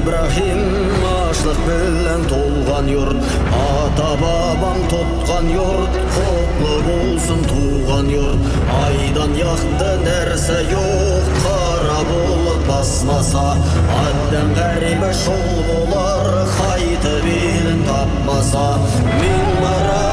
Ибраһим, ашлык белән тулган йорт, ата-бабам тоткан йорт, котлы булсын туган йорт. Айдан якты нәрсә юк, кара болыт басмаса, Адәм гарибе шул булыр, кайтып илен тапмаса. Мин барам.